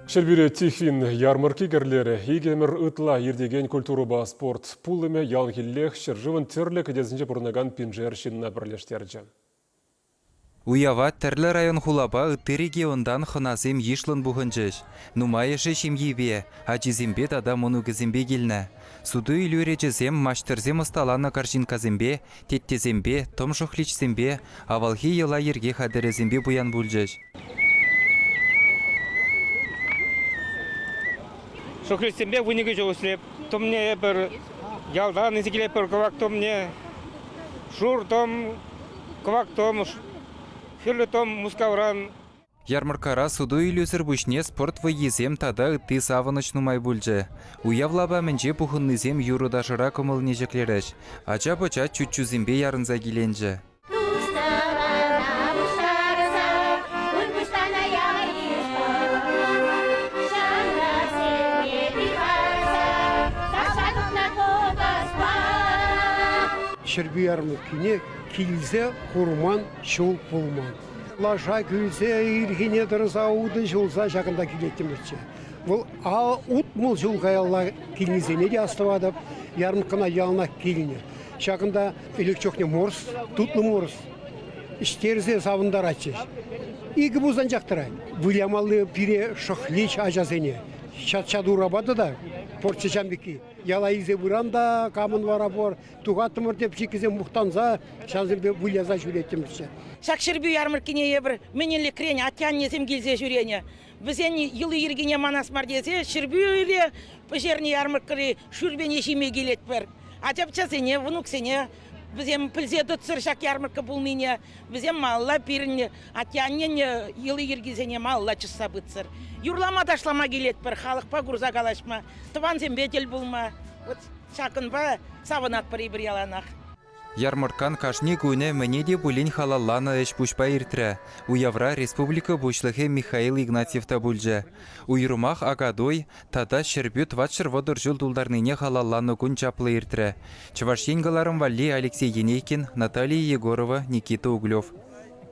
Ҫӗрпӳре Тихвин ярмӑркки кӗрлерӗ. Икӗ ӗмӗр ытла иртекен культурӑпа спорт пулӑмӗ ялхиллех ҫӗршывӑн тӗрлӗ кӗтесӗнче пурӑнакан пиншер ҫынна пӗрлештерчӗ. Уява тӗрлӗ район-хулапа ытти регионтан хӑнасем йышлӑн пухӑнчӗҫ. Нумайӑшӗ ҫемйипе, ачисемпе тата мӑнукӗсемпе килнӗ. Суту-илӳ речӗсем маҫтӑрсем ӑсталанӑ карҫинккасемпе, теттесемпе, тӑм шӑхличсемпе, авалхи йӑла-йӗрке хатӗрӗсемпе пуян пулчӗҫ. Шӑхличсемпе 12 ҫул ӗҫлеп. Тӑмне эпир ялтан илсе килетпӗр кӑвак тӑмне, шур тӑм, кӑвак тӑм, хӗрлӗ тӑм Мускавран. Ярмӑрккара суту-илӳсӗр пуҫне спорт вӑййисем тата ытти савӑнӑҫ нумай пулчӗ. Уяв лапамӗнче пухӑннисем юрӑ-ташӑра кӑмӑлне ҫӗклерӗҫ. Ача-пӑча чуччусемпе ярӑнса киленчӗ. Тустарана пуҫтарса, ун пуҫтана ял-йышпа. Ҫамрӑксене пихарса, саша тухнӑ купӑспа. Ҫӗрпӳ ярмӑрккине килсе курман ҫул пулман. Лаша кӳлсе ирхине тӑрса утӑ ҫулса ҫакӑнта килеттӗмӗрччӗ. Вӑл 60 ҫул каялла килнисене те астӑватӑп, ярмӑрккӑна яланах килнӗ. Ҫакӑнта ӗлӗк чухне морс, тутлӑ морс ӗҫтерсе савӑнтаратчӗҫ. Икӗ пус анчах тӑрать. Вылямалли пире шӑхлич ачасене. Чат-чат урапа та порччӗ ҫам пекки. Яла илсе пыран та камӑн вара пур. Тухаттӑмӑр те пӗчӗккисем мухтанса ҫавсемпе выляса ҫӳреттӗмӗрччӗ. Ҫак Ҫӗрпӳ ярмӑрккине эпир мӗн ӗлӗкрен атте-аннесем килсе ҫӳренӗ. Вӗсен йӑли-йӗркине манас мар тесе Ҫӗрпӳре пӗҫернӗ ярмӑрккӑри шӳрпене ҫиме килетпӗр. Ача-пӑчасене, внуксене вӗсем пӗлсе тӑтсӑр ҫак ярмӑркка пулнине, вӗсем малалла пирӗн атте-аннен йӑли-йӗркисене малалла чысса пытсӑр. Юрлама-ташлама килетпӗр, халӑхпа курса калаҫма, тӑвансемпе тӗл пулма. Вот ҫакӑнпа савӑнатпӑр эпир яланах. Ярмӑрккан кашни кунӗ мӗне те пулин халалланӑ ӗҫ-пуҫпа иртрӗ. Уявра республика Пуҫлӑхӗ Михаил Игнатьев та пулчӗ. Уйрӑмах Акатуй тата Ҫӗрпӳ 430 ҫул тултарнине халалланӑ кун чаплӑ иртрӗ. Чӑваш Ен кӑларӑм валли Алексей Енейкин, Наталия Егорова, Никита Углев.